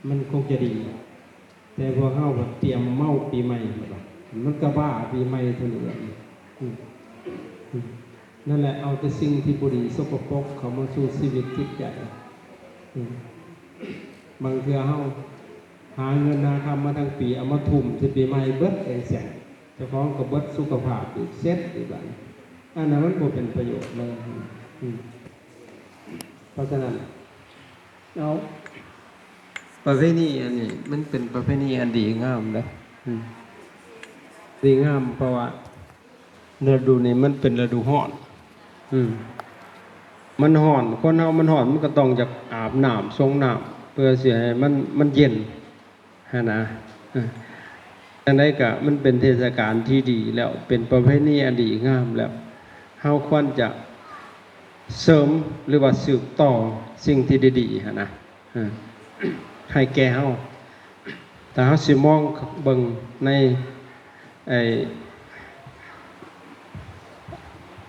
ມັນຄົງຈະດີ ແຕ່ພວກເຮົາພັດຕຽມເມົາປີໃໝ່ ມັນກໍບ້າປີໃໝ່ເທົ່ານັ້ນແຫຼະ. ອືມ ອືມ ນັ້ນແຫຼະ ເອົາແຕ່ສິ່ງທີ່ບໍ່ດີສົກກະປົກເຂົ້າມາສູ່ຊີວິດຈິດໃຈ. ອືມ ບາງເທື່ອເຮົາຫາເງິນຫາຄຳມາທັງປີ ເອົາມາທຸ່ມໃສ່ປີໃໝ່ເບິດເອງຊັ້ນ ເຈົ້າຂອງກໍເບິດສຸຂະພາບອີກ ເສັດອີກບາດນີ້. ອັນນັ້ນມັນບໍ່ເປັນປະໂຫຍດເລີຍ. ອືມ ເພາະສະນັ້ນ ເອົາ ປະເພນີອັນນີ້ ມັນເປັນປະເພນີອັນດີງາມເດ້. ອືມ ດີງາມ ເພາະວ່າລະດູນີ້ມັນເປັນລະດູຮ້ອນ. ອືມ ມັນຮ້ອນ ຄົນເຮົາມັນຮ້ອນ ມັນກໍຕ້ອງຢາກອາບນ້ຳ ສົງນ້ຳ ເພື່ອຊິໃຫ້ມັນ ມັນເຢັນຫັ້ນນະ. ເອີ ຈັ່ງໃດກໍມັນເປັນເທດສະການທີ່ດີແລ້ວ ເປັນປະເພນີອັນດີງາມແລ້ວ ເຮົາຄວນຈະເສີມ ຫຼືວ່າສືບຕໍ່ສິ່ງທີ່ດີໆຫັ້ນນະ ເອີ ໃຫ້ແກ່ເຮົາ. ຖ້າເຮົາຊິມອງເບິ່ງໃນ ໄອ້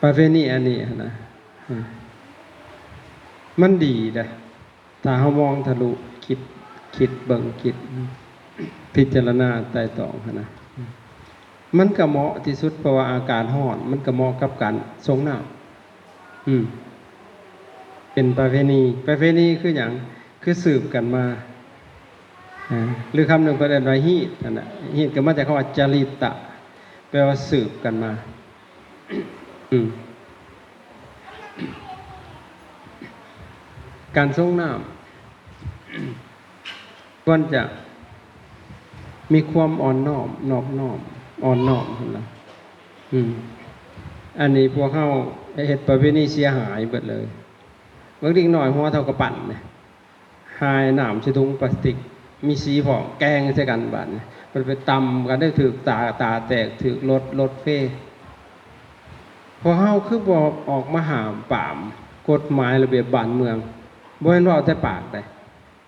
ປະເພນີອັນນີ້ຫັ້ນນະ ເອີ ມັນດີເດ້. ຖ້າເຮົາມອງທະລຸ ຄິດ ຄິດເບິ່ງ ຄິດພິຈາລະນາໄຕ່ຕອງຫັ້ນນະ ມັນກໍເໝາະທີ່ສຸດ ເພາະວ່າອາກາດຮ້ອນ ມັນກໍເໝາະກັບການສົງນ້ຳ. ອືມ ເປັນປະເພນີ ປະເພນີຄືຫຍັງ? ຄືສືບກັນມາ ອາ ຫຼືຄຳໜຶ່ງເພິ່ນເອີ້ນວ່າຮີດຫັ້ນນະ ຮີດກໍມາຈາກຄຳວ່າຈະລິຕະ ແປວ່າສືບກັນມາ. ອືມ ການສົງນ້ຳ ຄວນຈະມີຄວາມອ່ອນນ້ອມ ນອບນ້ອມ ອ່ອນນ້ອມຫັ້ນນະ. ອືມ ອັນນີ້ພວກເຮົາເຮັດປະເພນີເສຍຫາຍເບິດເລີຍ. ເບິ່ງເດັກນ້ອຍຫົວເທົ່າກະປັ້ນນີ້ ຫາຍນ້ຳໃສ່ຖົງປາສຕິກ ມີສີພ້ອມ ແກ່ງໃສ່ກັນບາດນີ້ ມັນໄປຕຳກັນໄດ້ ຖືກຕາ ຕາແຕກ ຖືກລົດ ລົດເພ. ພວກເຮົາຄືບໍ່ອອກມາຫ້າມປາມກົດໝາຍລະບຽບບ້ານເມືອງ? ບໍ່ແມ່ນເວົ້າແຕ່ປາກໃດ.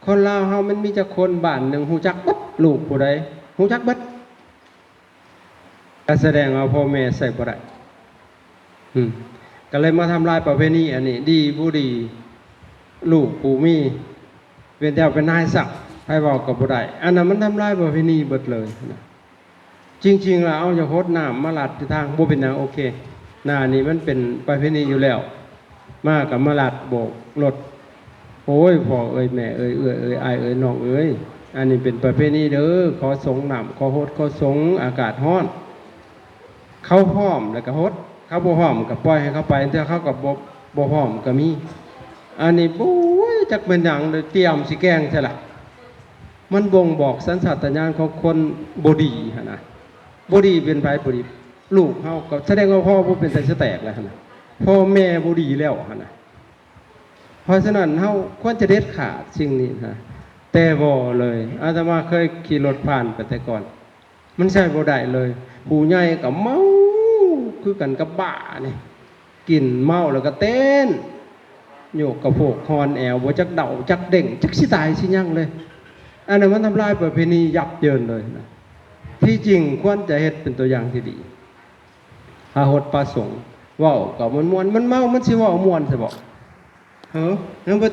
ຄົນລາວເຮົາມັນມີຈັກຄົນ ບ້ານໜຶ່ງຮູ້ຈັກເບິດ ລູກຜູ້ໃດຮູ້ຈັກເບິດ. ກໍສະແດງວ່າພໍ່ແມ່ໃຊ້ບໍ່ໄດ້. ອືມ ກໍເລີຍມາທຳລາຍປະເພນີອັນນີ້. ດີບໍ່ດີ ລູກຜູ້ມີເປັນແຖວເປັນນາຍຊັກ ໃຜເວົ້າກໍບໍ່ໄດ້. ອັນນັ້ນມັນທຳລາຍປະເພນີເບິດເລີຍນະ. ຈິງໆ ແລ້ວເອົາຢາຫົດນ້ຳມາລາດຢູ່ທາງ ບໍ່ເປັນຫຍັງ ໂອເຄ. ໜ້ານີ້ມັນເປັນປະເພນີຢູ່ແລ້ວ. ມາກໍມາລາດໂບກລົດ. ໂອ້ຍ ພໍ່ເອີຍ ແມ່ເອີຍ ເອື້ອຍເອີຍ ອ້າຍເອີຍ ນ້ອງເອີຍ ອັນນີ້ເປັນປະເພນີເດີ ຂໍສົງນ້ຳ ຂໍຫົດ ຂໍສົງ ອາກາດຮ້ອນ ເຂົາພ້ອມແລ້ວກໍຫົດ ເຂົາບໍ່ພ້ອມກໍປ່ອຍໃຫ້ເຂົາໄປ ເທື່ອເຂົາກໍບໍ່ ບໍ່ພ້ອມກໍມີ. ອັນນີ້ ໂອ້ຍ ຈັກແມ່ນຫຍັງເດີ ຕຽມຊິແກ່ງໃສ່ລະ ມັນບົ່ງບອກສັນຊາດຕະຍານຂອງຄົນບໍ່ດີຫັ້ນນະ. ບໍ່ດີເປັນໃຜບໍ່ດີ? ລູກເຮົາ ກໍສະແດງວ່າພໍ່ບໍ່ເປັນຕາສະແຕກແລ້ວຫັ້ນນະ ພໍ່ແມ່ບໍ່ດີແລ້ວຫັ້ນນະ. ເພາະສະນັ້ນ ເຮົາຄວນຈະເດັດຂາດສິ່ງນີ້ນະ ແຕ່ບໍ່ເລີຍ. ອາດຕະມາເຄີຍຂີ່ລົດຜ່ານໄປແຕ່ກ່ອນ ມັນໃຊ້ບໍ່ໄດ້ເລີຍ. ຜູ້ໃຫຍ່ກໍເມົາຄືກັນກັບບ້ານີ້ ກິນເມົາແລ້ວກໍເຕັ້ນ ໂຍກກະໂພກຮ່ອນແອວ ບໍ່ຈັກເດົາຈັກເດັ່ງ ຈັກຊິຕາຍຊິຫຍັງເລີຍ. ອັນນັ້ນມັນທຳລາຍປະເພນີຍັບເຢິນເລີຍນະ. ທີ່ຈິງຄວນຈະເຮັດເປັນຕົວຢ່າງທີ່ດີ. ພາຫົດພາສົງ ເວົ້າກໍມ່ວນໆ ມັນເມົາມັນຊິເວົ້າມ່ວນຊະບໍ? ເອີ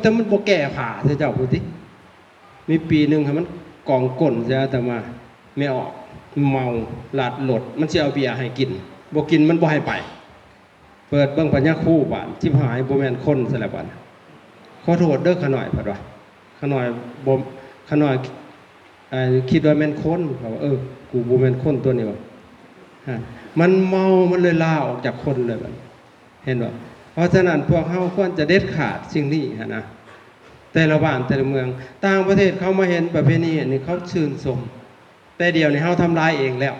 ແຕ່ມັນບໍ່ແກ້ຜ້າໃສ່ເຈົ້າພຸ້ນຕິ. ມີປີໜຶ່ງຫັ້ນມັນກອງກົ້ນໃສ່ອາດຕະມາ ແມ່ອອກເມົາລາດລົດ ມັນຊິເອົາເບຍໃຫ້ກິນ ບໍ່ກິນມັນບໍ່ໃຫ້ໄປ. ເປີດເບິ່ງພະຍາຄູບາດ ຊິບຫາຍ ບໍ່ແມ່ນຄົນຊະແລ້ວບາດ. ຂໍໂທດເດີຂ້ານ້ອຍ ເພິ່ນວ່າ. ຂ້ານ້ອຍບໍ່ ຂ້ານ້ອຍ ເອີ ຄິດວ່າແມ່ນຄົນ ເຂົາວ່າ ເອີ ກູບໍ່ແມ່ນຄົນຕົວນີ້ວ່າ. ຫັ້ນ ມັນເມົາ ມັນເລີຍລາອອກຈາກຄົນເລີຍບາດ ເຫັນບໍ່? ເພາະສະນັ້ນ ພວກເຮົາຄວນຈະເດັດຂາດສິ່ງນີ້ຫັ້ນນະ. ແຕ່ລະບ້ານແຕ່ລະເມືອງ ຕ່າງປະເທດເຂົາມາເຫັນປະເພນີອັນນີ້ ເຂົາຊື່ນຊົມ. ແຕ່ດຽວນີ້ເຮົາທຳລາຍເອງແລ້ວ.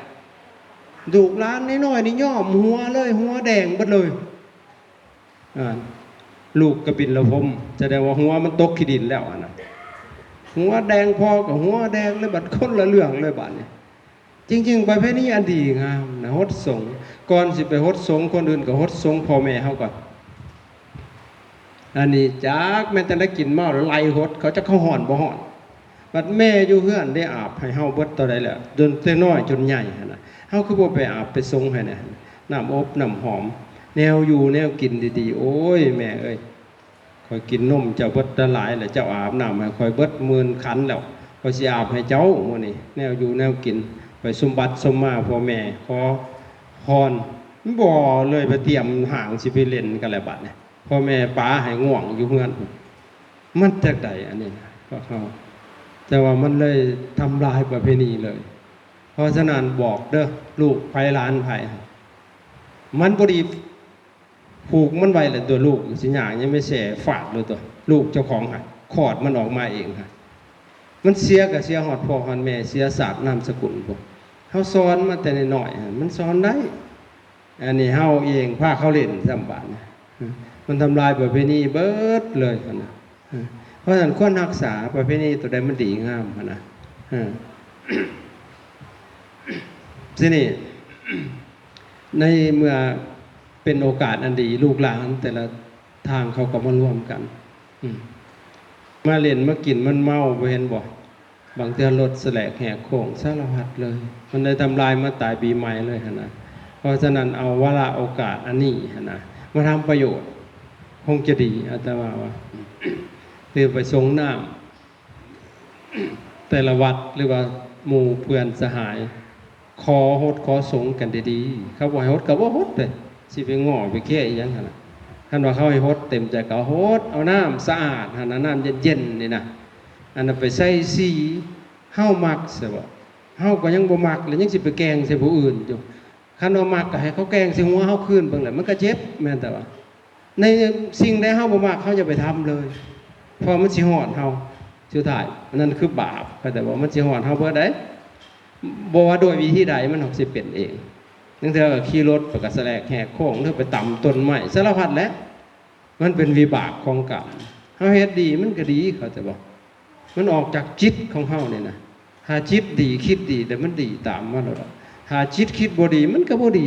ລູກຫຼານນ້ອຍໆນີ້ຍ້ອມຫົວເລີຍ ຫົວແດງເບິດເລີຍ. ອ່າ ລູກກະບິນລະພົມ ສະແດງວ່າຫົວມັນຕົກຂີ້ດິນແລ້ວຫັ້ນນະ. ຫົວແດງ ພໍ່ກໍຫົວແດງເລີຍ ບາດຄົນລະເລື່ອງເລີຍບາດນີ້. ຈິງໆ ປະເພນີອັນດີງາມນະ ຫົດສົງ. ກ່ອນຊິໄປຫົດສົງຄົນອື່ນ ກໍຫົດສົງພໍ່ແມ່ເຮົາກ່ອນ. ອັນນີ້ຈັກແມ່ນຈັ່ງໃດ ກິນເມົາໄລ່ຫົດເຂົາ ຈັກເຂົາຮ້ອນບໍ່ຮ້ອນ. ບັດແມ່ຢູ່ເຮືອນໄດ້ອາບໃຫ້ເຮົາເບິດເທົ່າໃດແລ້ວ ຈົນແຕ່ນ້ອຍຈົນໃຫຍ່ຫັ້ນນະ. ເຮົາຄືບໍ່ໄປອາບໄປສົງໃຫ້ແດ່? ນ້ຳອົບນ້ຳຫອມ ແນວຢູ່ແນວກິນດີໆ. ໂອ້ຍ ແມ່ເອີຍ ຂ້ອຍກິນນົມເຈົ້າເບິດຫຼາຍແລ້ວ ເຈົ້າອາບນ້ຳໃຫ້ຂ້ອຍເບິດໝື່ນຂັນແລ້ວ. ຂ້ອຍຊິອາບໃຫ້ເຈົ້າມື້ນີ້ ແນວຢູ່ແນວກິນ ໄປສົມບັດສົມມາພໍ່ແມ່ ຂໍພອນ ບໍ່ເລີຍ ໄປຕຽມຫ້າງຊິໄປຫຼິ້ນກັນແລ້ວບາດນີ້ ພໍ່ແມ່ປາໃຫ້ງ່ວງຢູ່ເຮືອນ ມັນຈັກໃດອັນນີ້ນະ ພວກເຮົາ ແຕ່ວ່າມັນເລີຍທຳລາຍປະເພນີເລີຍ. ເພາະສະນັ້ນບອກເດີ້ ລູກໃຜຫຼານໃຜ ມັນບໍ່ດີ ຜູກມັນໄວ້ແລ້ວຕົວະ ລູກຊິຍ່າງຍັງໄປແຊ່ຟາດໂລດຕົວະ ລູກເຈົ້າຂອງຫັ້ນ ຄອດມັນອອກມາເອງຫັ້ນ ມັນເສຍກໍເສຍຮອດພໍ່ຮອດແມ່ ເສຍຊາດນາມສະກຸນພຸ້ນ ເຮົາສອນມາແຕ່ນ້ອຍໆ ມັນສອນໄດ້ ອັນນີ້ເຮົາເອງພາເຂົາຫຼິ້ນຊ້ຳບາດນີ້ ມັນທຳລາຍປະເພນີເບິດເລີຍຫັ້ນນະ ເພາະສະນັ້ນຄວນຮັກສາປະເພນີຕົວໃດມັນດີງາມຫັ້ນນະ ເອີ ທີນີ້ ໃນເມື່ອເປັນໂອກາດອັນດີ ລູກຫຼານແຕ່ລະທາງເຂົາກໍມາລວມກັນ ອືມ ມາຫຼິ້ນມາກິນ ມັນເມົາ ບໍ່ເຫັນບໍ່? ບາງເທື່ອລົດສະແຫຼກແຫກໂຄ້ງສາລະພັດເລີຍ ມັນໄດ້ທຳລາຍມາຕາຍປີໃໝ່ເລີຍຫັ້ນນະ. ເພາະສະນັ້ນເອົາວາລະໂອກາດອັນນີ້ຫັ້ນນະ ມາທຳປະໂຫຍດ ຄົງຈະດີ ອາດຕະມາວ່າ ຫຼືໄປສົງນ້ຳ ແຕ່ລະວັດ ຫຼືວ່າໝູ່ເພື່ອນສະຫາຍ ຂໍຫົດຂໍສົງກັນດີໆ ເຂົາບໍ່ໃຫ້ຫົດກໍບໍ່ຫົດເດ້ ຊິໄປງໍໄປແຄະອີ່ຫຍັງຫັ້ນນະ. ຄັນວ່າເຂົາໃຫ້ຫົດເຕັມໃຈກໍຫົດ ເອົານ້ຳສະອາດຫັ້ນນະ ນ້ຳເຢັນໆນີ້ນະ ອັນນັ້ນໄປໃສ່ສີ ເຮົາມັກຊະບໍ? ເຮົາກໍຍັງບໍ່ມັກ ແລ້ວຍັງຊິໄປແກ່ງໃສ່ຜູ້ອື່ນຢູ່. ຄັນວ່າມັກກໍໃຫ້ເຂົາແກ່ງໃສ່ຫົວເຮົາຄືນເບິ່ງແຫຼະ ມັນກໍເຈັບ ແມ່ນແຕ່ວ່າ ໃນສິ່ງໃດເຮົາບໍ່ມັກ ເຮົາຢ່າໄປທຳເລີຍ ເພາະມັນຊິຮອດເຮົາສຸດທ້າຍ. ອັນນັ້ນຄືບາບ ເຂົ້າໃຈບໍ່? ມັນຊິຮອດເຮົາເບີດໃດ໋ ບໍ່ວ່າດ້ວຍວິທີໃດ ມັນອອກຊິເປັນເອງ. ລາງເທື່ອກໍຂີ່ລົດໄປກໍສະແຫຼກແຫກໂຄ້ງ ຫຼືໄປຕຳຕົ້ນໄມ້ ສາລະພັດແຫຼະ. ມັນເປັນວິບາກຂອງກຳ ເຮົາເຮັດດີມັນກໍດີ ເຂົ້າໃຈບໍ່? ມັນອອກຈາກຈິດຂອງເຮົານີ້ນະ. ຖ້າຈິດດີຄິດດີ ແລ້ວມັນດີຕາມມາໂລດ. ຖ້າຈິດຄິດບໍ່ດີ ມັນກໍບໍ່ດີ.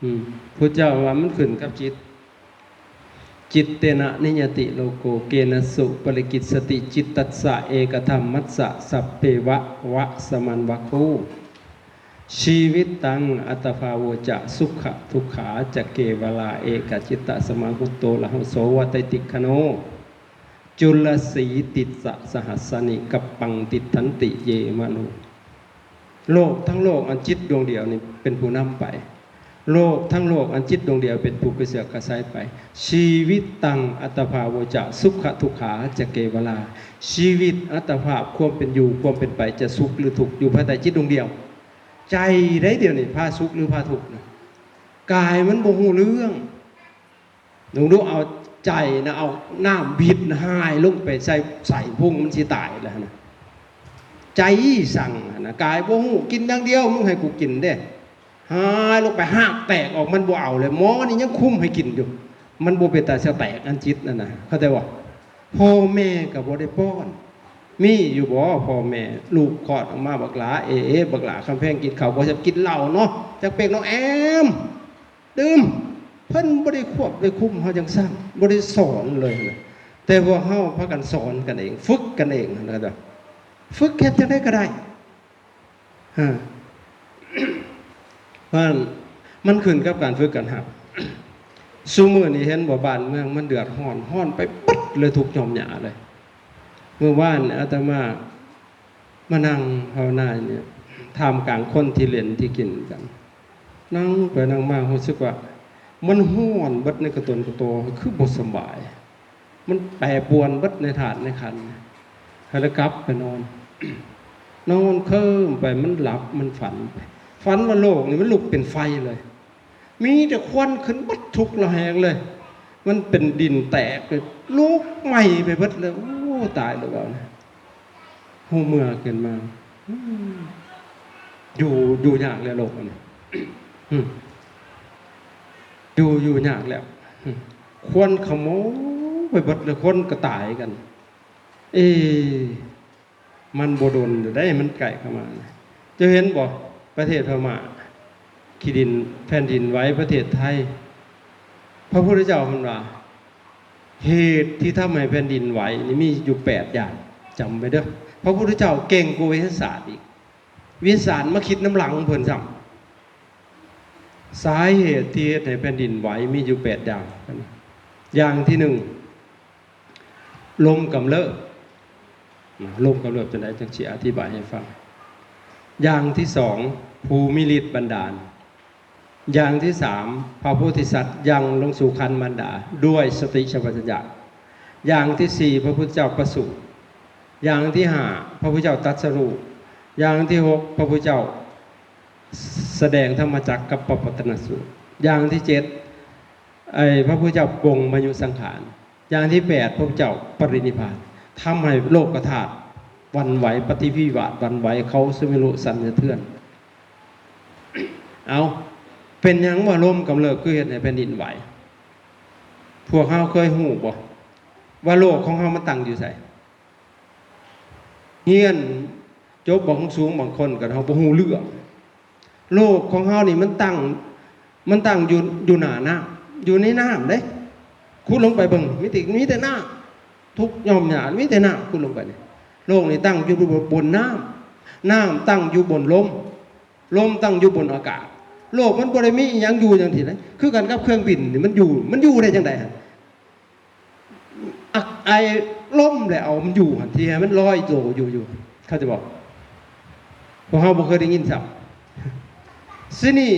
ອືມ ພຸດທະເຈົ້າວ່າມັນຂຶ້ນກັບຈິດ. Cittena niyyati loko kena suparikkissati, cittassa ekaddhammassa sabbeva vata samaṃ vatthu. Jīvitaṃ attabhāvo ca, sukhadukkhā ca kevalā, ekacittasamaṅgutto rahuso vata itikkhaṇo. Cullacītissa sahassāni kappaṃ tiṭṭhanti ye manussā. ໂລກທັງໂລກອັນຈິດດວງດຽວນີ້ເປັນຜູ້ນຳໄປ. ໂລກທັງໂລກອັນຈິດດວງດຽວເປັນຜູ້ກະເສືອກກະໄສໄປ. Jīvitaṃ attabhāvo ca, sukhadukkhā ca kevalā. ຊີວິດ ອັດຕະພາບ ຄວາມເປັນຢູ່ ຄວາມເປັນໄປ ຈະສຸກຫຼືທຸກ ຢູ່ພາຍໃຕ້ຈິດດວງດຽວ. ໃຈໄດ໋ ດຽວນີ້ພາສຸກຫຼືພາທຸກນະ ກາຍມັນບໍ່ຮູ້ເລື່ອງ. ເບິ່ງດູ ເອົາໃຈນະ ເອົານ້ຳບິດນະ ຫາຍລົງໄປໃສ່ ໃສ່ພຸງ ມັນຊິຕາຍແລ້ວນະ. ໃຈສັ່ງນະ ກາຍບໍ່ຮູ້ ກິນຢ່າງດຽວ ມຶງໃຫ້ກູກິນເດ້. ຫາຍລົງໄປ ຮາກແຕກອອກ ມັນບໍ່ເອົາເລີຍ. ໝໍນີ້ຍັງຄຸມໃຫ້ກິນຢູ່ ມັນບໍ່ເປັນຕາສະແຕກອັນຈິດນັ້ນນະ ເຂົ້າໃຈບໍ່? ພໍ່ແມ່ກໍບໍ່ໄດ້ປ້ອນ. ມີຢູ່ບໍ່ພໍ່ແມ່ ລູກຄອດອອກມາ ບັກຫຼາເອ ເອ ບັກຫຼາຄຳແພງ ກິນເຂົ້າບໍ່ແຊບ ກິນເຫຼົ້າເນາະ ຈັກເປັກນ້ອງແອມ ຕື່ມ ເພິ່ນບໍ່ໄດ້ຄວບໄດ້ຄຸມເຮົາຈັ່ງຊັ້ນ ບໍ່ໄດ້ສອນເລີຍນະ. ແຕ່ພວກເຮົາພາກັນສອນກັນເອງ ຝຶກກັນເອງນະ ຝຶກເຮັດຈັ່ງໃດກໍໄດ້. ຮະ ເພາະນັ້ນມັນຂຶ້ນກັບການຝຶກການຫັດ. ຊຸມື້ນີ້ເຫັນບໍ່ ບ້ານເມືອງມັນເດືອດຮ້ອນ ຮ້ອນໄປເບິດເລີຍ ທຸກຫຍ້ອມຫຍ້າເລີຍ. ມື້ວານອາດຕະມາມານັ່ງພາວະນາຢູ່ນີ້ ທ່າມກາງຄົນທີ່ຫຼິ້ນທີ່ກິນກັນ ນັ່ງໄປນັ່ງມາຮູ້ສຶກວ່າມັນຮ້ອນເບິດໃນກະຕົນກະໂຕ ຄືບໍ່ສະບາຍ. ມັນແປປວນເບິດໃນທາດໃນຂັນ ໃຫ້ລະກັບໄປນອນ ນອນເຄີມໄປ ມັນຫຼັບ ມັນຝັນໄປ ຝັນວ່າໂລກນີ້ມັນລຸກເປັນໄຟເລີຍ ມີແຕ່ຄວັນຂຶ້ນເບິດທຸກລະແຫງເລີຍ ມັນເປັນດິນແຕກເລີຍ ລຸກໄໝ້ໄປເບິດເລີຍ. ໂອ້ ຕາຍແລ້ວ ເວົ້ານະ. ຮູ້ເມື່ອຂຶ້ນມາ ອືມ ຢູ່ ຢູ່ຍາກແລ້ວໂລກອັນນີ້ ອືມ ຢູ່ ຢູ່ຍາກແລ້ວ ອືມ ຄວັນຂະໂມງໄປເບິດແລ້ວ ຄົນກໍຕາຍກັນ. ເອ ມັນບໍ່ດົນດອກເດ້ ມັນໃກ້ເຂົ້າມາ. ເຈົ້າເຫັນບໍ່ ປະເທດພະມ້າ ຂີ້ດິນ ແຜ່ນດິນໄຫວ ປະເທດໄທ ພະພຸດທະເຈົ້າເພິ່ນວ່າ ເຫດທີ່ທຳໃຫ້ແຜ່ນດິນໄຫວນີ້ມີຢູ່ແປດຢ່າງ ຈຳໄວ້ເດີ້. ພະພຸດທະເຈົ້າເກັ່ງກວ່າວິທະຍາສາດອີກ ວິທະຍາສາດມາຄິດນຳຫຼັງເພິ່ນຊ້ຳ. ສາເຫດທີ່ເຮັດໃຫ້ແຜ່ນດິນໄຫວມີຢູ່ແປດຢ່າງ. ຢ່າງທີໜຶ່ງ ລົມກຳເລີບ ລົມກຳເລີບຈັ່ງໃດ ຈັ່ງຊິອະທິບາຍໃຫ້ຟັງ. ຢ່າງທີສອງ ຜູ້ມີລິດບັນດານ. ຢ່າງທີສາມ ພະໂພທິສັດຍັງລົງສູ່ຄັນມານດາດ້ວຍສະຕິສຳປະຊັນຍະ. ຢ່າງທີສີ່ ພະພຸດທະເຈົ້າປະສູດ. ຢ່າງທີຫ້າ ພະພຸດທະເຈົ້າຕັດສະຮູ້. ຢ່າງທີຫົກ ພະພຸດທະເຈົ້າສະແດງທຳມະຈັກກັບປະປະຕະນະສູດ. ຢ່າງທີເຈັດ ໄອ້ ພະພຸດທະເຈົ້າປົງມາຍຸສັງຂານ. ຢ່າງທີແປດ ພະພຸດທະເຈົ້າປະລິນິບພານ ທຳໃຫ້ໂລກະທາດຫວັ່ນໄຫວ, ປະຕິວິວາດຫວັ່ນໄຫວ, ເຂົາສຸເມລຸສັ່ນສະເທືອນ. ເອົາ, ເປັນຫຍັງວ່າລົມກຳເລີບຄືເຮັດໃຫ້ແຜ່ນດິນໄຫວ? ພວກເຮົາເຄີຍຮູ້ບໍ່ວ່າໂລກຂອງເຮົາມັນຕັ້ງຢູ່ໃສ? ຮຽນຈົບບັກສູງ ບາງຄົນກໍເຮົາບໍ່ຮູ້ເລື່ອງ. ໂລກຂອງເຮົານີ້ມັນຕັ້ງ ມັນຕັ້ງຢູ່ ຢູ່ໜ້ານ້ຳ ຢູ່ໃນນ້ຳເດ້. ຂຸດລົງໄປເບິ່ງ ມີແຕ່ ມີແຕ່ນ້ຳ ທຸກຫຍ່ອມຫຍ້າ ມີແຕ່ນ້ຳ ຂຸດລົງໄປນີ້. ໂລກນີ້ຕັ້ງຢູ່ບົນ ບົນນ້ຳ ນ້ຳຕັ້ງຢູ່ບົນລົມ ລົມຕັ້ງຢູ່ບົນອາກາດ. ໂລກມັນບໍ່ໄດ້ມີອີ່ຫຍັງຢູ່ຈັ່ງຊີ້ນະ ຄືກັນກັບເຄື່ອງບິນນີ້ ມັນຢູ່ ມັນຢູ່ໄດ້ຈັ່ງໃດຫັ້ນ? ອັກ ໄອລົມແຫຼະເອົາມັນຢູ່ຫັ້ນ ທີ່ໃຫ້ມັນລອຍໂຕຢູ່ ຢູ່ ເຂົ້າໃຈບໍ່? ພວກເຮົາບໍ່ເຄີຍໄດ້ຍິນຊ້ຳ. ຊິນີ້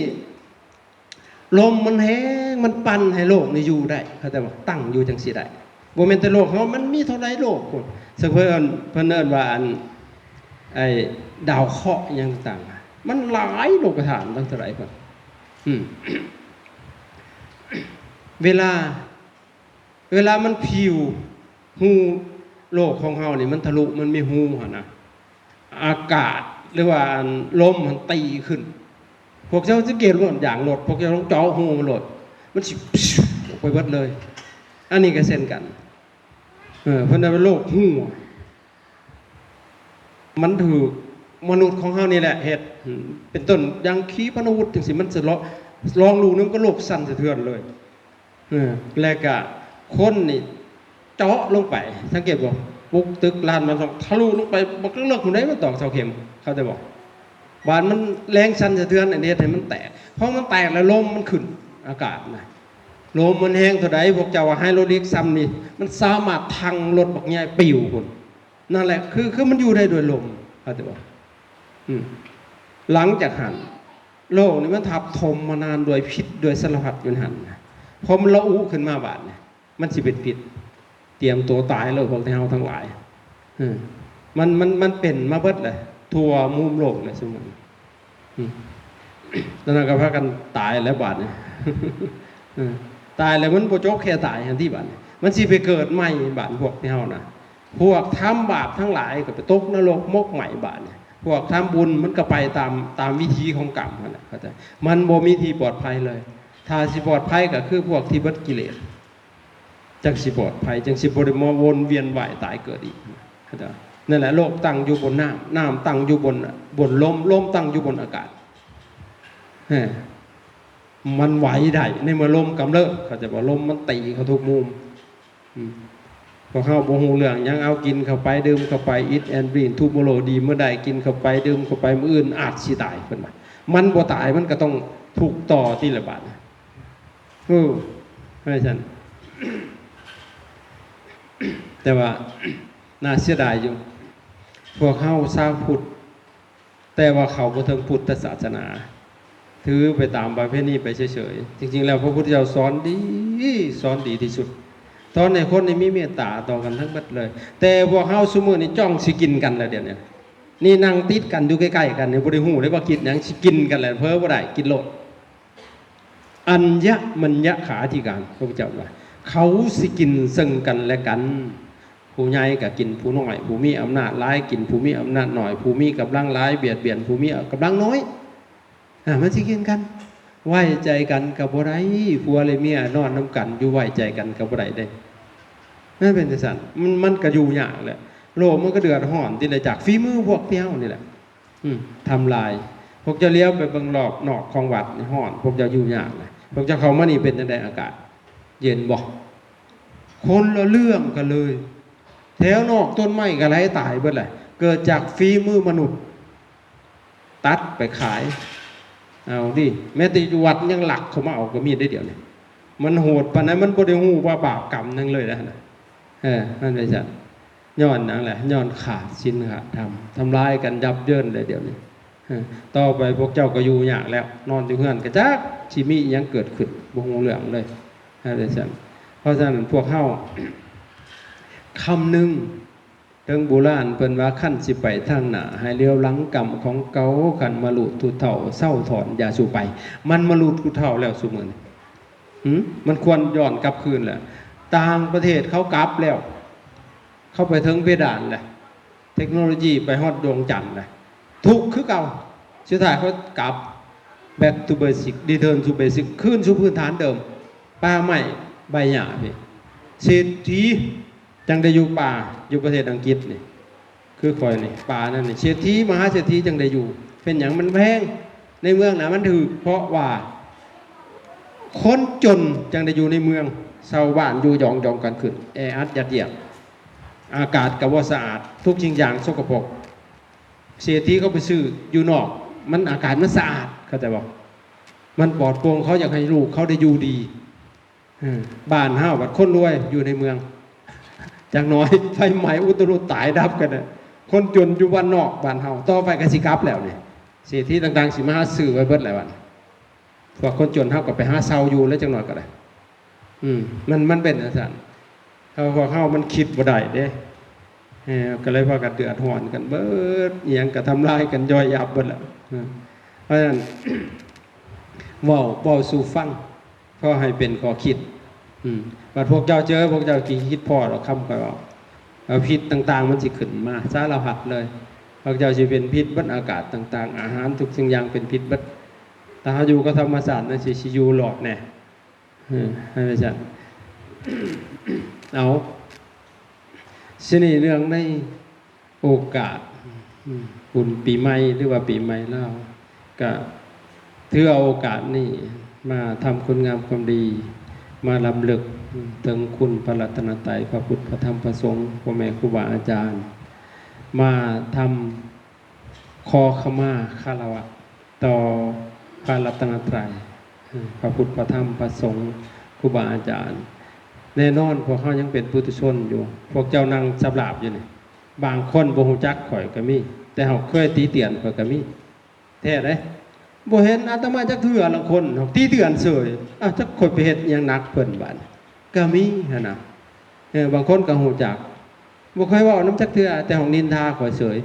ລົມມັນແຮງ ມັນປັ່ນໃຫ້ໂລກນີ້ຢູ່ໄດ້ ເຂົ້າໃຈບໍ່? ຕັ້ງຢູ່ຈັ່ງຊີ້ໄດ້. ບໍ່ແມ່ນແຕ່ໂລກເຮົາ ມັນມີເທົ່າໃດໂລກພຸ້ນ. ເຊິ່ງເພິ່ນ ເພິ່ນເອີ້ນວ່າ ອັນ ໄອ້ດາວເຄາະຫຍັງຕ່າງໆ ມັນຫຼາຍໂລກະທາດ ຕັ້ງເທົ່າໃດພຸ້ນ. ອືມ ເວລາ ເວລາມັນພິວ ຮູໂລກຂອງເຮົານີ້ມັນທະລຸ ມັນມີຮູຫັ້ນນະ ອາກາດ ຫຼືວ່າອັນລົມຫັ້ນຕີຂຶ້ນ. ພວກເຈົ້າສັງເກດເບິ່ງຢາງລົດ ພວກເຈົ້າລອງເຈາະຮູມັນໂລດ ມັນຊິອອກໄປເບິດເລີຍ. ອັນນີ້ກໍເຊັ່ນກັນ ເອີ ເພິ່ນເອີ້ນວ່າໂລກຮົ່ວ. ມັນຖືກມະນຸດຂອງເຮົານີ້ແຫຼະເຮັດ ເປັນຕົ້ນຢ່າງຂີປະນາວຸດຈັ່ງຊີ້ ມັນສະລອງ ລອງລູກໜຶ່ງກໍໂລກສັ່ນສະເທືອນເລີຍ. ເອີ ແລະກະຄົນນີ້ເຈາະລົງໄປ ສັງເກດບໍ່? ປຸກຕຶກລານມັນຕ້ອງທະລຸລົງໄປບັກເລິກໆພຸ້ນໃດ ມັນຕອກເສົາເຂັມ ເຂົ້າໃຈບໍ່? ບາດມັນແຮງສັ່ນສະເທືອນອັນເຮັດໃຫ້ມັນແຕກ ພໍມັນແຕກແລ້ວລົມມັນຂຶ້ນອາກາດນະ ລົມມັນແຮງເທົ່າໃດ ພວກເຈົ້າວ່າໄຮໂດຣລິກຊ່ຳນີ້ ມັນສາມາດທັງລົດບັກໃຫຍ່ປິວພຸ້ນ. ນັ້ນແຫຼະ ຄື ຄືມັນຢູ່ໄດ້ດ້ວຍລົມ ເຂົ້າໃຈບໍ່? ອືມ ຫຼັງຈາກຫັ້ນ ໂລກນີ້ມັນທັບຖົມມານານດ້ວຍພິດດ້ວຍສາລະພັດຢູ່ຫັ້ນນະ ພໍມັນລະອຸຂຶ້ນມາບາດນີ້ ມັນຊິເປັນພິດ ຕຽມໂຕຕາຍໂລດ ພວກເຮົາທັງຫຼາຍ. ເອີ ມັນ ມັນ ມັນເປັນມາເບິດແຫຼະ ທົ່ວມຸມໂລກແຫຼະຊຸມມື້. ອືມ ແລ້ວນັ້ນກໍພາກັນຕາຍແລ້ວບາດນີ້. ເອີ ຕາຍແລ້ວມັນບໍ່ຈົບແຄ່ຕາຍຫັ້ນຕິ ບາດນີ້ມັນຊິໄປເກີດໃໝ່. ບາດພວກເຮົານະ ພວກທຳບາບທັງຫຼາຍກໍໄປຕົກນະລົກໝົກໄໝ້ບາດນີ້ ພວກທຳບຸນມັນກໍໄປຕາມ ຕາມວິທີຂອງກຳຫັ້ນແຫຼະ ເຂົ້າໃຈ? ມັນບໍ່ມີທີ່ປອດໄພເລີຍ. ຖ້າຊິປອດໄພກໍຄືພວກທີ່ເບິດກິເລດ ຈັ່ງຊິປອດໄພ ຈັ່ງຊິບໍ່ໄດ້ມາວົນວຽນວ່າຍຕາຍເກີດອີກ ເຂົ້າໃຈ? ນັ້ນແຫຼະ ໂລກຕັ້ງຢູ່ບົນນ້ຳ ນ້ຳຕັ້ງຢູ່ບົນ ບົນລົມ ລົມຕັ້ງຢູ່ບົນອາກາດ. ແຮ ມັນໄຫວໄດ້ໃນເມື່ອລົມກຳເລີບ ເຂົ້າໃຈບໍ່? ລົມມັນຕີເຂົ້າທຸກມຸມ. ອືມ ພວກເຮົາບໍ່ຮູ້ເລື່ອງຫຍັງ ເອົາ ກິນເຂົ້າໄປ ດື່ມເຂົ້າໄປ eat and drink tomorrow ດີມື້ໃດ ກິນເຂົ້າໄປ ດື່ມເຂົ້າໄປ ມື້ອື່ນອາດຊິຕາຍ ເພິ່ນວ່າ. ມັນບໍ່ຕາຍ ມັນກໍຕ້ອງທຸກຕໍ່ຕິລະບາດ. ເອີ ວ່າຊັ້ນ. ແຕ່ວ່າໜ້າເສຍດາຍຢູ່ ພວກເຮົາຊາວພຸດ ແຕ່ວ່າເຂົ້າບໍ່ເຖິງພຸດທະສາສະໜາ ຖືໄປຕາມປະເພນີໄປເສີຍໆ. ຈິງໆແລ້ວ ພະພຸດທະເຈົ້າສອນດີ ສອນດີທີ່ສຸດ ສອນໃຫ້ຄົນນີ້ມີເມດຕາຕໍ່ກັນທັງໝົດເລີຍ. ແຕ່ພວກເຮົາຊຸມື້ນີ້ຈ້ອງຊິກິນກັນແລ້ວ ດຽວນີ້ ນີ້ນັ່ງຕິດກັນຢູ່ໃກ້ໆກັນນີ້ ບໍ່ໄດ້ຮູ້ເລີຍວ່າກິນຫຍັງ ຊິກິນກັນແລ້ວ ເຜີບໍ່ໄດ້ ກິນໂລດ. ອັນຍະມັນຍະຂາທິການ ພະພຸດທະເຈົ້າວ່າ ເຂົາຊິກິນເຊິ່ງກັນແລະກັນ ຜູ້ໃຫຍ່ກໍກິນຜູ້ນ້ອຍ ຜູ້ມີອຳນາດຫຼາຍກິນຜູ້ມີອຳນາດໜ້ອຍ ຜູ້ມີກຳລັງຫຼາຍບຽດບຽນຜູ້ມີກຳລັງໜ້ອຍ. ອາ ມັນຊິກິນກັນ ໄວ້ໃຈກັນກໍບໍ່ໄດ້ ຜົວແລະເມຍນອນນຳກັນຢູ່ໄວ້ໃຈກັນກໍບໍ່ໄດ້ເດ້. ມັນເປັນຈັ່ງຊັ້ນ ມັນ ມັນກໍຢູ່ຍາກແຫຼະ ໂລກມັນກໍເດືອດຮ້ອນຕິລະ ຈາກຝີມືພວກເຮົານີ້ແຫຼະ. ອືມ ທຳລາຍ. ພວກເຈົ້າຫຼຽວໄປເບິ່ງລອບນອກຂອງວັດນີ້ຮ້ອນ ພວກເຈົ້າຢູ່ຍາກນະ. ພວກເຈົ້າເຂົ້າມານີ້ເປັນຈັ່ງໃດ ອາກາດເຢັນບໍ່? ຄົນລະເລື່ອງກັນເລີຍ. ແຖວນອກຕົ້ນໄມ້ກໍໄຫຼຕາຍເບິດແຫຼະ ເກີດຈາກຝີມືມະນຸດ ຕັດໄປຂາຍ. ເອົາຕິ ແມ້ແຕ່ຢູ່ວັດຍັງລັກເຂົ້າມາເອົາກໍມີເດ້ ດຽວນີ້. ມັນໂຫດປານໃດ ມັນບໍ່ໄດ້ຮູ້ວ່າບາບກຳຫຍັງເລີຍນະ. ເອີ ມັນເປັນຊັ້ນ. ຍ້ອນຫຍັງແຫຼະ? ຍ້ອນຂາດສິນຂາດທຳ ທຳລາຍກັນຢັບເຢິນເລີຍດຽວນີ້. ເອີ ຕໍ່ໄປພວກເຈົ້າກໍຢູ່ຍາກແລ້ວ ນອນຢູ່ເຮືອນກໍຈັກຊິມີອີ່ຫຍັງເກີດຂຶ້ນ ບໍ່ຮູ້ເລື່ອງເລີຍ ເຮັດຈັ່ງຊັ້ນ. ເພາະສະນັ້ນພວກເຮົາ ຄຳໜຶ່ງ ເຖິງບູຮານເພິ່ນວ່າ ຄັນຊິໄປທາງໜ້າ ໃຫ້ລຽວຫຼັງກຳຂອງເກົ່າ ຄັນມະລຸທຸເຖົ້າເຊົາຖອນຢ່າສູ່ໄປ. ມັນມະລຸທຸເຖົ້າແລ້ວຊຸມື້ນີ້ ຫື ມັນຄວນຍ້ອນກັບຄືນແລ້ວ. ຕ່າງປະເທດເຂົາກັບແລ້ວ ເຂົາໄປເຖິງເພດານແລ້ວ ເທັກໂນໂລຢີໄປຮອດດວງຈັນແລ້ວ ທຸກຄືເກົ່າ. ສຸດທ້າຍເຂົາກັບ back to basic return to basic ຄືນສູ່ພື້ນຖານເດີມ. ປ່າໄມ້ໃບຫຍ້າພີ້ ເສດຖີ ຈັ່ງໄດ້ຢູ່ປ່າ ຢູ່ປະເທດອັງກິດນີ້ ຄືຂ້ອຍນີ້ ປ່ານັ້ນນີ້ ເສດຖີມະຫາເສດຖີຈັ່ງໄດ້ຢູ່. ເປັນຫຍັງມັນແພງ? ໃນເມືອງນະມັນຖືກ ເພາະວ່າຄົນຈົນຈັ່ງໄດ້ຢູ່ໃນເມືອງ ເຊົ່າບ້ານຢູ່ຢອງໆກັນຂຶ້ນ ແອອັດຍັດຢຽດ ອາກາດກໍບໍ່ສະອາດ ທຸກສິ່ງຢ່າງສົກກະປົກ. ເສດຖີເຂົາໄປຊື້ຢູ່ນອກ ມັນ ອາກາດມັນສະອາດ ເຂົ້າໃຈບໍ່? ມັນປອດໂປ່ງ ເຂົາຢາກໃຫ້ລູກເຂົາໄດ້ຢູ່ດີ. ເອີ ບ້ານເຮົາບັດຄົນລວຍຢູ່ໃນເມືອງ ຈັກໜ້ອຍໄຟໄໝ້ອຸດຕະລຸດຕາຍດັບກັນນະ. ຄົນຈົນຢູ່ບ້ານນອກບ້ານເຮົາ ຕໍ່ໄປກໍຊິກັບແລ້ວນີ້ ເສດຖີຕ່າງໆຊິມາຫາຊື້ໄວ້ເບິດແລ້ວບັດນີ້. ພວກຄົນຈົນເຮົາກໍໄປຫາເຊົ່າຢູ່ແລ້ວ ຈັກໜ້ອຍກໍໄດ້. ອືມ ມັນ ມັນເປັນຈັ່ງຊັ້ນ. ເຮົາ ພວກເຮົາມັນຄິດບໍ່ໄດ້ເດ້ ເອີ ກໍເລີຍພາກັນເດືອດຮ້ອນກັນເບິດ ອີ່ຫຍັງກໍທຳລາຍກັນຍ່ອຍຫຍາບເບິດແລ້ວ. ເອີ ເພາະສະນັ້ນ ເວົ້າ ເວົ້າສູ່ຟັງ ພໍໃຫ້ເປັນຂໍ້ຄິດ. ອືມ ບັດພວກເຈົ້າເຈີ ພວກເຈົ້າຊິຄິດພໍດອກຄຳຂ້ອຍເວົ້າ. ເອົາ ພິດຕ່າງໆມັນຊິຂຶ້ນມາສາລະພັດເລີຍ. ພວກເຈົ້າຊິເປັນພິດເບິດ ອາກາດຕ່າງໆ ອາຫານທຸກສິ່ງຢ່າງເປັນພິດເບິດ. ຖ້າເຮົາຢູ່ກັບທຳມະຊາດຈັ່ງຊີ້ ຊິຢູ່ລອດແດ່. ເອີ ໃຫ້ວ່າຊັ້ນ. ເອົາ ທີນີ້ເລື່ອງໃນໂອກາດ ອືມ ບຸນປີໃໝ່ ຫຼືວ່າປີໃໝ່ລາວ ກະຖືເອົາໂອກາດນີ້ມາທຳຄຸນງາມຄວາມດີ ມາລຳລຶກເຖິງຄຸນພະລັດຕະນະໄຕ ພະພຸດ ພະທຳ ພະສົງ ພໍ່ແມ່ຄູບາອາຈານ ມາທຳ ຂໍຂະມາຄາລະວະຕໍ່ພະລັດຕະນະໄຕ ພະພຸດ ພະທຳ ພະສົງ ຄູບາອາຈານ. ແນ່ນອນ ພວກເຮົາຍັງເປັນປຸຖຸຊົນຢູ່. ພວກເຈົ້ານັ່ງສັບຫຼາບຢູ່ນີ້ ບາງຄົນບໍ່ຮູ້ຈັກຂ້ອຍກໍມີ ແຕ່ເຮົາເຄີຍຕິຕຽນຂ້ອຍກໍມີ ແທ້ເດ້. ບໍ່ເຫັນອາດຕະມາຈັກເທື່ອ ລາງຄົນຕິຕຽນເສີຍ. ອ້າວ ຈັກຂ້ອຍໄປເຮັດຫຍັງໜັກເພິ່ນບາດນີ້ ກໍມີຫັ້ນນະ. ເອີ ບາງຄົນກໍຮູ້ຈັກ ບໍ່ເຄີຍເວົ້ານຳຈັກເທື່ອ ແຕ່ຫ້ອງນິນທາຂ້ອຍເສີຍ.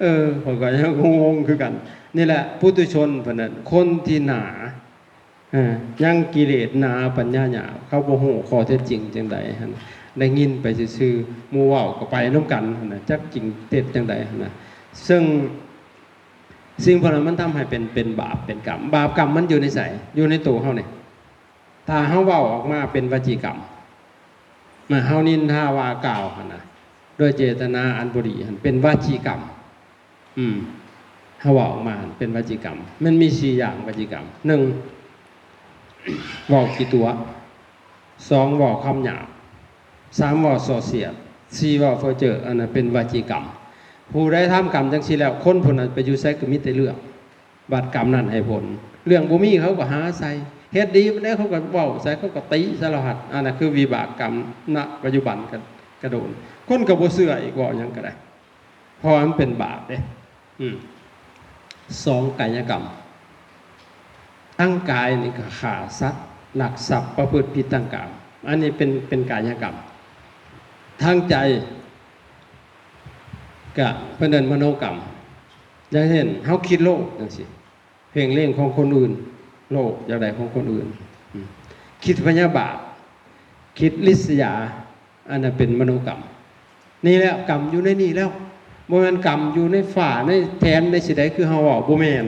ເອີ ຂ້ອຍກໍຍັງງົງໆຄືກັນ. ນີ້ແຫຼະ ປຸຖຸຊົນເພິ່ນນັ້ນ ຄົນທີ່ໜາ ເອີ ຍັງກິເລດໜາ ປັນຍາຫຍາບ ເຂົາບໍ່ຮູ້ຂໍ້ເທັດຈິງຈັ່ງໃດຫັ້ນ ໄດ້ຍິນໄປຊື່ໆ ໝູ່ເວົ້າກໍໄປນຳກັນຫັ້ນນະ ຈັກຈິງເທັດຈັ່ງໃດຫັ້ນນະ. ເຊິ່ງສິ່ງພວກນັ້ນມັນທຳໃຫ້ເປັນ ເປັນບາບເປັນກຳ. ບາບກຳມັນຢູ່ໃນໃສ? ຢູ່ໃນໂຕເຮົານີ້. ຖ້າເຮົາເວົ້າອອກມາເປັນວະຈີກຳ ເມື່ອເຮົານິນທາວ່າກ່າວຫັ້ນນະ ໂດຍເຈດຕະນາອັນບໍ່ດີຫັ້ນ ເປັນວະຈີກຳ. ອືມ ເຮົາເວົ້າອອກມາຫັ້ນເປັນວະຈີກຳ. ມັນມີສີ່ຢ່າງວະຈີກຳ. ໜຶ່ງ ເວົ້າຂີ້ຕົວະ. ສອງ ເວົ້າຄຳຫຍາບ. ສາມ ເວົ້າສໍ້ສຽດ. ສີ່ ເວົ້າເຟີ້ເຈີ້. ອັນນັ້ນເປັນວະຈີກຳ. ຜູ້ໃດທຳກຳຈັ່ງຊີ້ແລ້ວ ຄົນຜູ້ນັ້ນໄປຢູ່ໃສກໍມີແຕ່ເລື່ອງ. ບາດກຳນັ້ນໃຫ້ຜົນ. ເລື່ອງບໍ່ມີເຂົາກໍຫາໃສ່. ເຮັດດີປານໃດເຂົາກໍເວົ້າໃສ່ ເຂົາກໍຕິສາລະພັດ. ອັນນັ້ນຄືວິບາກກຳ ນະປັດຈຸບັນກະ ກະໂດນ. ຄົນກໍບໍ່ເຊື່ອອີກ ເວົ້າຫຍັງກໍໄດ້. ເພາະວ່າມັນເປັນບາບເດ້. ອືມ ສອງ ກາຍະກຳ. ທາງກາຍນີ້ກໍຂ້າສັດ, ລັກຊັບ, ປະພຶດຜິດທາງກາມ. ອັນນີ້ເປັນ ເປັນກາຍະກຳ. ທາງໃຈ ກະເພິ່ນເອີ້ນມະໂນກຳ. ຢ່າງເຊັ່ນ ເຮົາຄິດໂລບຈັ່ງຊີ້ ເພງເລັງຂອງຄົນອື່ນ, ໂລບຢາກໄດ້ຂອງຄົນອື່ນ, ອືມ ຄິດພະຍາບາດ, ຄິດລິດສະຍາ, ອັນນັ້ນເປັນມະໂນກຳ. ນີ້ແຫຼະ ກຳຢູ່ໃນນີ້ແລ້ວ. ບໍ່ແມ່ນກຳຢູ່ໃນຝາ ໃນແຖນ ໃນຊິໃດ ຄືເຮົາເວົ້າ, ບໍ່ແມ່ນ.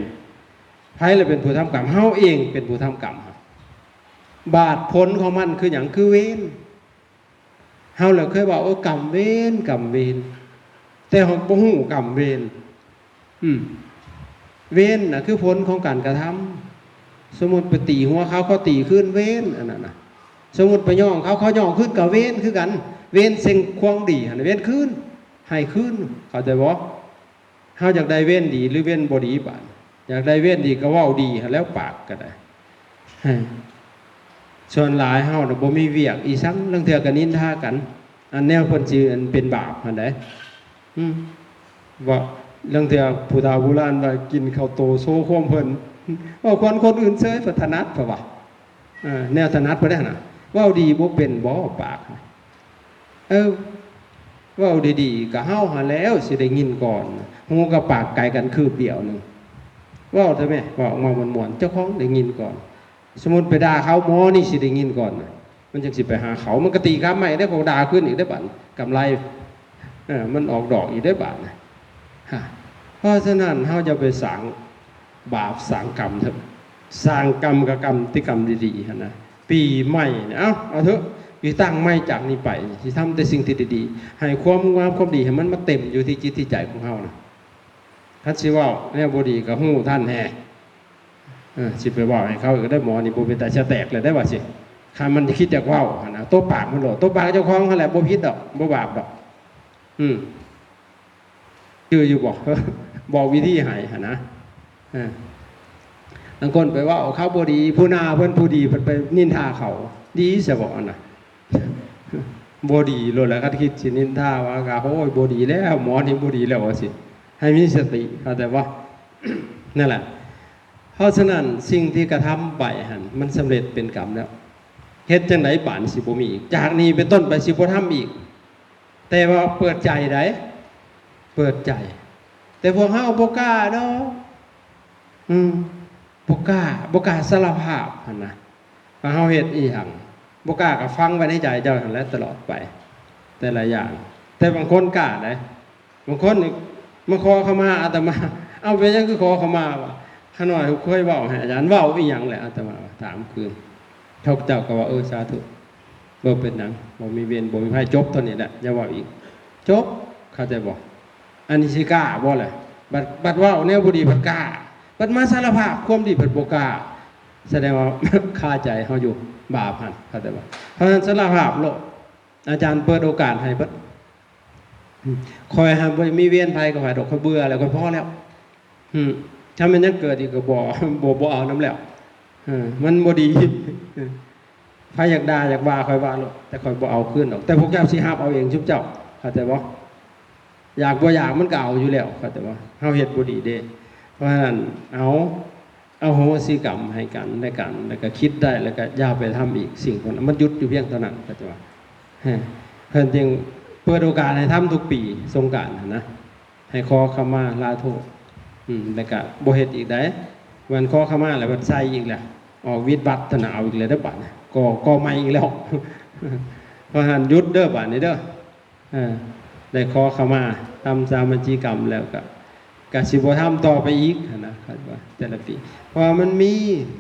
ໃຜລະເປັນຜູ້ທຳກຳ? ເຮົາເອງເປັນຜູ້ທຳກຳ. ບາດຜົນຂອງມັນຄືຫຍັງ? ຄືເວນ. ເຮົາລະເຄີຍເວົ້າ ໂອ້ ກຳເວນ ກຳເວນ, ແຕ່ເຮົາບໍ່ຮູ້ກຳເວນ. ອືມ ເວນນະຄືຜົນຂອງການກະທຳ. ສົມມຸດໄປຕີຫົວເຂົາ ເຂົາຕີຄືນ ເວນອັນນັ້ນນະ. ສົມມຸດໄປຍ້ອງເຂົາ ເຂົາຍ້ອງຄືນ ກະເວນຄືກັນ. ເວນເຊິ່ງຄວາມດີຫັ້ນ ເວນຄືນ ໃຫ້ຄືນ. ເຂົ້າໃຈບໍ່? ເຮົາຢາກໄດ້ເວນດີ ຫຼື ເວນບໍ່ດີບາດ? ຢາກໄດ້ເວນດີກໍເວົ້າດີຫັ້ນແຫຼ້ວ ປາກກໍໄດ້. ສ່ວນຫຼາຍເຮົານະບໍ່ມີວຽກອີ່ສັງ, ລາງເທື່ອກໍນິນທາກັນ. ອັນແນວເພິ່ນຊິອັນເປັນບາບຫັ້ນໃດ໋. ອືມ ວ່າລາງເທື່ອຜູ້ເຖົ້າໂບລານວ່າກິນເຂົ້າໂຕໂຊໂຄມເພິ່ນ ເວົ້າຄວນຄົນອື່ນເຊີຍ ເພິ່ນຖະໜັດເພິ່ນວ່າ ເອີ ແນວຖະໜັດເພິ່ນເດ້ຫັ້ນນະ. ເວົ້າດີບໍ່ເປັນບໍ່ປາກ? ເອີ ເວົ້າດີໆ ກະເຮົາຫັ້ນແລ້ວຊິໄດ້ຍິນກ່ອນ. ຫູກັບປາກໄກກັນຄືບດຽວໜຶ່ງ. ເວົ້າເຖາະແມ່ ເວົ້າອອກມາມ່ວນໆ ເຈົ້າຂອງໄດ້ຍິນກ່ອນ. ສົມມຸດໄປດ່າເຂົາ ໝໍນີ້ຊິໄດ້ຍິນກ່ອນນະ ມັນຈັ່ງຊິໄປຫາເຂົາ ມັນກະຕີກັບມາອີກເດ້ ເຂົາກະດ່າຄືນອີກເດ້ບາດ ກຳໄລ ເອີ ມັນອອກດອກອີກເດ້ບາດນະ. ຮະ ເພາະສະນັ້ນເຮົາຢ່າໄປສ້າງບາບສ້າງກຳເຖາະ ສ້າງກຳກະກຳຕິກຳດີໆຫັ້ນນະ. ປີໃໝ່ນີ້ ເອົາ ເອົາເຖາະ ຊິຕັ້ງໃໝ່ຈາກນີ້ໄປ ຊິທຳແຕ່ສິ່ງທີ່ດີໆ ໃຫ້ຄວາມງາມຄວາມດີໃຫ້ມັນມາເຕັມຢູ່ທີ່ຈິດທີ່ໃຈຂອງເຮົານະ. ຄັນຊິເວົ້າແນວບໍ່ດີກະຮູ້ທັນແດ່. ເອີ ຊິໄປເວົ້າໃຫ້ເຂົາອີກໄດ້ ໝໍນີ້ບໍ່ເປັນຕາສະແຕກແລ້ວໄດ້ວ່າຊິ ຄັນມັນຄິດຢາກເວົ້າຫັ້ນນະ ຕົບປາກມັນໂລດ ຕົບປາກເຈົ້າຂອງຫັ້ນແຫຼະ ບໍ່ຜິດດອກ ບໍ່ບາບດອກ. ອືມ ຈື່ຢູ່ບໍ່? ບອກວິທີໃຫ້ຫັ້ນນະ. ເອີ ລາງຄົນໄປເວົ້າເຂົາບໍ່ດີ ຜູ້ໜ້າເພິ່ນຜູ້ດີ ເພິ່ນໄປນິນທາເຂົາ ດີຊະບໍ່ຫັ້ນນະ? ບໍ່ດີໂລດແຫຼະ ຄັນຄິດຊິນິນທາວ່າ ກະ ໂອ້ຍ ບໍ່ດີແລ້ວ ໝໍນີ້ບໍ່ດີແລ້ວ ວ່າຊິ ໃຫ້ມີສະຕິ ເຂົ້າໃຈບໍ່? ນັ້ນແຫຼະ ເພາະສະນັ້ນ ສິ່ງທີ່ກະທຳໄປຫັ້ນ ມັນສຳເລັດເປັນກຳແລ້ວ. ເຮັດຈັ່ງໃດບາດນີ້ຊິບໍ່ມີອີກ? ຈາກນີ້ເປັນຕົ້ນໄປຊິບໍ່ທຳອີກ. ແຕ່ວ່າເປີດໃຈໃດ໋ ເປີດໃຈ ແຕ່ພວກເຮົາບໍ່ກ້າດອກ. ອືມ ບໍ່ກ້າ ບໍ່ກ້າສາລະພາບຫັ້ນນະ ວ່າເຮົາເຮັດອີ່ຫຍັງ. ບໍ່ກ້າກະຝັງໄວ້ໃນໃຈເຈົ້າຫັ້ນແຫຼະຕະຫຼອດໄປ ແຕ່ລະຢ່າງ. ແຕ່ບາງຄົນກ້າໃດ໋ ບາງຄົນນີ້ມາຂໍຂະມາອາດຕະມາ ເອົາ ເປັນຫຍັງຄືຂໍຂະມາວະ? ຂ້ານ້ອຍເຄີຍເວົ້າໃຫ້ອາຈານ ເວົ້າອີ່ຫຍັງແຫຼະ ອາດຕະມາຖາມຄືນ ເຂົາເຈົ້າກະວ່າ ເອີ ສາທຸ ບໍ່ເປັນຫຍັງ ບໍ່ມີເວນບໍ່ມີໄພ ຈົບເທົ່ານີ້ແຫຼະ ຢ່າເວົ້າອີກ ຈົບ ເຂົ້າໃຈບໍ່? ອັນນີ້ຊິກ້າບໍ່ລະ? ບັດ ບັດເວົ້າແນວບໍ່ດີພັດກ້າ ບັດມາສາລະພາບຄວາມດີພັດບໍ່ກ້າ ສະແດງວ່າຄາໃຈເຮົາຢູ່ ບາບຫັ້ນ ເຂົ້າໃຈບໍ່? ເພາະສະນັ້ນສາລະພາບໂລດ ອາຈານເປີດໂອກາດໃຫ້ເບິດ. ຂ້ອຍຫັ້ນບໍ່ມີເວນໃຜກັບໃຜດອກ ຂ້ອຍເບື່ອແລ້ວ ຂ້ອຍພໍແລ້ວ. ອືມ ຖ້າແມ່ນຍັງເກີດອີກກໍບໍ່ ບໍ່ ບໍ່ເອົານຳແລ້ວ. ເອີ ມັນບໍ່ດີ. ໃຜຢາກດ່າຢາກວ່າຂ້ອຍວ່າໂລດ ແຕ່ຂ້ອຍບໍ່ເອົາຄືນດອກ ແຕ່ພວກເຈົ້າຊິຮັບເອົາເອງຊຸມເຈົ້າ ເຂົ້າໃຈບໍ່? ຢາກບໍ່ຢາກມັນກໍເອົາຢູ່ແລ້ວ ເຂົ້າໃຈບໍ່? ເຮົາເຮັດບໍ່ດີເດ້. ເພາະສະນັ້ນ ເອົາ ອະໂຫສິກຳໃຫ້ກັນແລະກັນ ແລ້ວກໍຄິດໄດ້ ແລ້ວກໍຢ່າໄປທຳອີກສິ່ງພວກນັ້ນ ມັນຢຸດຢູ່ພຽງເທົ່ານັ້ນ ເຂົ້າໃຈບໍ່? ເພິ່ນຈຶ່ງເປີດໂອກາດໃຫ້ທຳທຸກປີສົງການຫັ້ນນະ ໃຫ້ຂໍຂະມາລາໂທດ ອືມ ແລ້ວກະບໍ່ເຮັດອີກໃດ໋. ແມ່ນຂໍຂະມາແລ້ວບັດໃສ່ອີກແລ້ວ ອອກວິດວັດທະນາ ເອົາອີກແລ້ວເດີບາດນີ້ ກໍ ກໍໃໝ່ອີກແລ້ວ. ເພາະສະນັ້ນຢຸດເດີບາດນີ້ເດີ ເອີ ໄດ້ຂໍຂະມາ ທຳສາມັນຈີກຳແລ້ວກະ ກະຊິບໍ່ທຳຕໍ່ໄປອີກຫັ້ນນະ ຄາດວ່າແຕ່ລະປີ ເພາະວ່າມັນມີ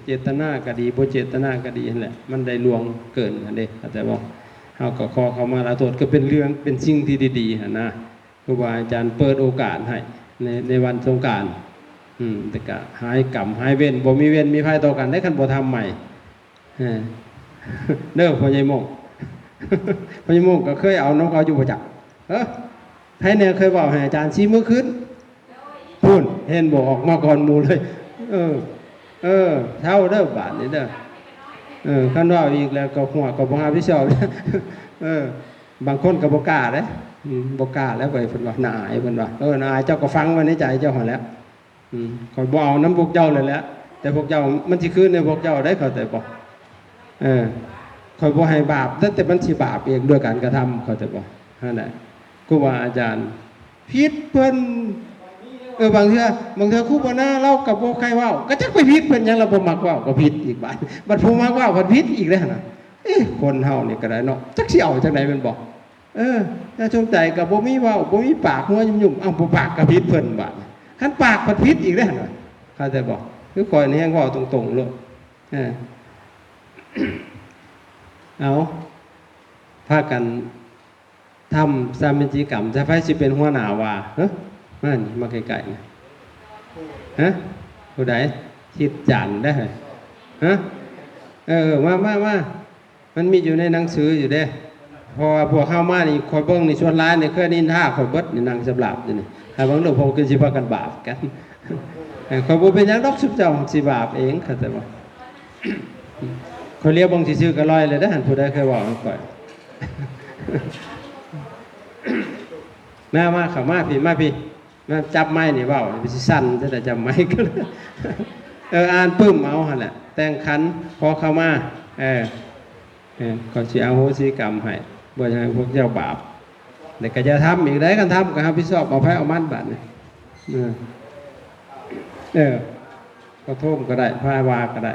ເຈດຕະນາກະດີ ບໍ່ເຈດຕະນາກະດີຫັ້ນແຫຼະ ມັນໄດ້ລ່ວງເກີນຫັ້ນເດ້ ເຂົ້າໃຈບໍ່? ເຮົາກໍຂໍຂະມາລາໂທດ ກໍເປັນເລື່ອງ ເປັນສິ່ງທີ່ດີໆຫັ້ນນະ. ຄູບາອາຈານເປີດໂອກາດໃຫ້ໃນ ໃນວັນສົງການ ອືມ ແຕ່ກະຫາຍກຳຫາຍເວນ ບໍ່ມີເວນມີໄພຕໍ່ກັນໄດ໋ ຄັນບໍ່ທຳໃໝ່. ເອີ ເດີ ພໍ່ໃຫຍ່ມົ້ງ ພໍ່ໃຫຍ່ມົ້ງກໍເຄີຍເອົານຳເຂົາຢູ່ບໍ່ຈັກ? ເອີ ໃຜແດ່ເຄີຍເວົ້າໃຫ້ອາຈານສີມືຄືນ? ພຸ້ນ ເຫັນບໍ່ ອອກມາກ່ອນໝູ່ເລີຍ. ເອີ ເອີ ເຊົາເດີບາດນີ້ເດີ ເອີ ຄັນເວົ້າອີກແລ້ວກໍຫົວກໍບໍ່ຮັບຜິດຊອບ. ເອີ ບາງຄົນກໍບໍ່ກ້າເດ້ ອືມ ບໍ່ກ້າແລ້ວເວີຍ ເພິ່ນວ່າໜ້າອາຍ ເພິ່ນວ່າ ເອີ ໜ້າອາຍ ເຈົ້າກໍຝັງໄວ້ໃນໃຈເຈົ້າຫັ້ນແຫຼະ. ອືມ ຂ້ອຍບໍ່ເອົານຳພວກເຈົ້າເລີຍແຫຼະ ແຕ່ພວກເຈົ້າ ມັນຊິຄືນໃນພວກເຈົ້າໄດ໋ ເຂົ້າໃຈບໍ່? ເອີ ຂ້ອຍບໍ່ໃຫ້ບາບ ແຕ່ ແຕ່ມັນຊິບາບເອງດ້ວຍການກະທຳ ເຂົ້າໃຈບໍ່? ຫັ້ນແຫຼະ ຄູບາອາຈານຜິດເພິ່ນ. ເອີ ບາງເທື່ອ ບາງເທື່ອຄູບານາລາວກໍບໍ່ໃຄ່ເວົ້າ ກໍຈັກໄປຜິດເພິ່ນຫຍັງ ລາວບໍ່ມັກເວົ້າກໍຜິດອີກບາດ. ບັດຜູ້ມັກເວົ້າພັດຜິດອີກແລ້ວຫັ້ນນະ. ເອ ຄົນເຮົານີ້ກໍໄດ້ເນາະ ຈັກຊິເອົາຈັ່ງໃດແມ່ນບໍ່? ເອີ ແຕ່ສົມໃຈກໍບໍ່ມີເວົ້າ ບໍ່ມີປາກ ຫົວຫຍຸ້ມໆ ເອົ້າ ບໍ່ປາກກໍຜິດເພິ່ນບາດ. ຄັນປາກພັດຜິດອີກເດ້ຫັ້ນນະ ເຂົ້າໃຈບໍ່? ຄືຂ້ອຍນີ້ແຮ່ງເວົ້າຕົງໆໂລດ. ເອີ ເອົາ ພາກັນທຳສາມັນຈີກຳ ແຕ່ໃຜຊິເປັນຫົວໜ້າວ່າ? ເອີ ມານີ້ ມາໃກ້ໆນີ້ ຮະ ຜູ້ໃດ? ທິດຈັນເດ້ ຮະ ເອີ ມາ ມາ ມາ. ມັນມີຢູ່ໃນໜັງສືຢູ່ເດ້ ເພາະວ່າພວກເຮົາມານີ້ ຂ້ອຍເບິ່ງນີ້ ສ່ວນຫຼາຍນີ້ເຄີຍນິນທາຂ້ອຍເບິດນີ້ ນັ່ງສຳລາບຢູ່ນີ້. ຖ້າເບິ່ງດູ ພວກຄືຊິພາກັນບາບກັນ. ເອີ ຂ້ອຍບໍ່ເປັນຫຍັງດອກ ຊຸມເຈົ້າຊິບາບເອງ ເຂົ້າໃຈບໍ່? ຂ້ອຍລຽວເບິ່ງຊື່ໆກໍລອຍແລ້ວເດ້ ຫັ້ນ ຜູ້ໃດເຄີຍເວົ້າໃຫ້ຂ້ອຍ. ມາ ມາ ເຂົ້າມາພີ້ ມາພີ້ ມາຈັບໄມນີ້ເວົ້າ ຊິສັ່ນຊະແລ້ວ ຈັບໄມກໍ ເອີ ອ່ານປຶ້ມເອົາຫັ້ນແຫຼະ ແຕ່ງຂັນ ຂໍເຂົ້າມາ ເອີ ເອີ ເຂົາຊິອະໂຫສິກຳໃຫ້ ບໍ່ຢາກໃຫ້ພວກເຈົ້າບາບ ແລ້ວກໍຢ່າທຳອີກເດ້ ຄັນທຳກໍຮັບຜິດຊອບເອົາໃຜເອົາມັນບາດນີ້ ເອີ ເອີ ກະໂທມກໍໄດ້ ພາວ່າກໍໄດ້